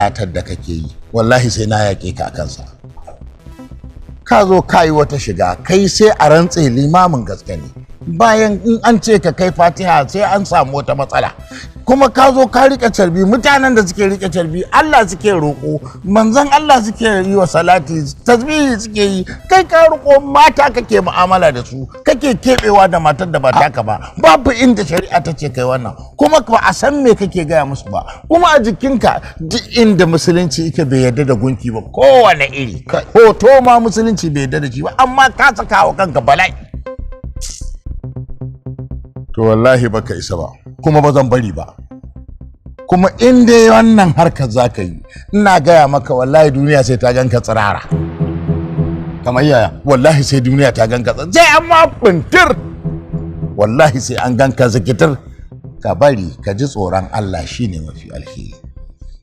Atar da kake yi, wallahi sai na yaƙe ka a kansa. Ka zo ka yi wata shiga, kai sai a rantse limamin gaske ne, bayan in an ce ka kai Fatiha sai an samu wata matsala. Kuma ka zo ka rike carbi. Mutanen da suke rike carbi, Allah suke roƙo, manzon Allah suke yi wa salati, tasbihi suke yi. Kai ka riko mata, kake mu'amala da su, kake keɓewa da matar da ba taka ba. Babu inda shari'a ta ce kai wannan. Kuma ba a san me kake gaya musu ba. Kuma a jikinka, duk inda musulunci yake bai yarda da gunki ba, kowane iri hoto ma musulunci bai yarda da shi ba, amma ka saka wa kanka bala'i. To wallahi baka isa ba, kuma ba zan bari ba. Kuma in dai wannan harkar za ka yi, ina gaya maka, wallahi duniya sai ta ganka tsirara. Kamar yaya? Wallahi sai duniya ta ganka tsirara, sai an ma bintir, wallahi sai an ganka zikitir. Ka bari, ka ji tsoron Allah, shine mafi alheri.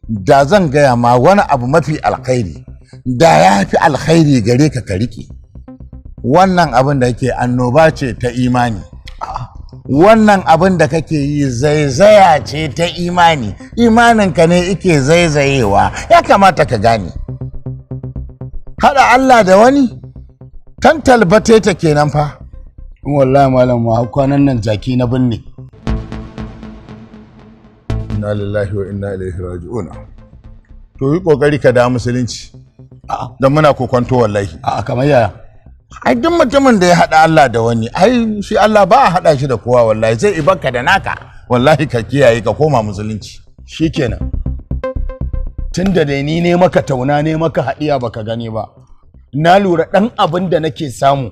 Da zan gaya ma wani abu mafi alkhairi, da ya fi alkhairi gare ka, ka riƙe wannan abin da yake annoba ce ta imani. Wannan abin da kake yi zaizaya ce ta imani. Imaninka ne ike zaizayewa. Ya kamata ka gane, haɗa Allah da wani tantal bateta kenan fa. Wallahi malam, ma har kwanan nan jaki na binne. Inna lillahi wa inna ilaihi raji'un. To yi kokari ka da musulunci, don muna kokonto wallahi. A'a, kamar yaya? Ai duk mutumin da ya haɗa Allah da wani, ai shi Allah ba a haɗa shi da kowa. Wallahi sai ibarka da naka. Wallahi ka kiyaye, ka koma musulunci. Shikenan, tunda dai ni ne maka tauna ne maka haɗiya baka gani ba, na lura ɗan abin da nake samu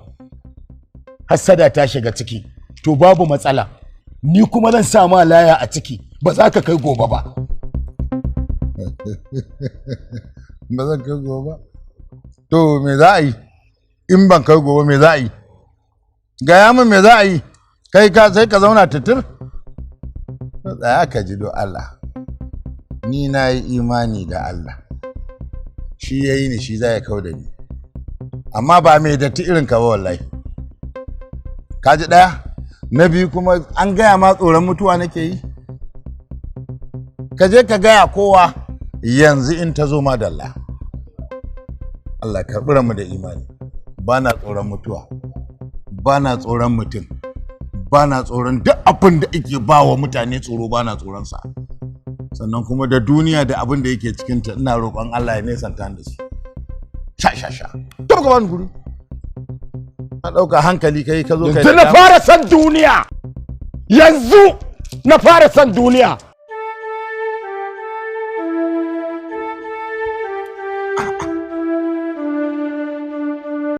hassada ta shiga ciki. To babu matsala, ni kuma zan sa ma laya a ciki, ba za ka kai gobe ba. Ba zan kai gobe ba? To me za a yi in ban kai gobe? Me za a yi? Gaya min me za a yi. Kai ka sai ka zauna titir. Tsaya ka ji do Allah. Ni na yi imani da Allah, shi ya yi ni, shi za ya kau da ni, amma ba mai datti irin ka ba wallahi. Ka ji ɗaya. Na biyu kuma, an gaya ma tsoron mutuwa nake yi? Ka je ka gaya kowa yanzu in ta zo madalla. Allah karɓi mu da imani. Ba na tsoron mutuwa, ba na tsoron mutum, ba na tsoron duk abin da ake ba wa mutane tsoro, ba na tsoron sa. Sannan kuma da duniya da abin da yake cikinta, ina roƙon Allah ya nesanta da su. Sha sha sha, to ka bani guri. Na ɗauka hankali kai ka zo kai. Yanzu na fara san duniya, yanzu na fara san duniya.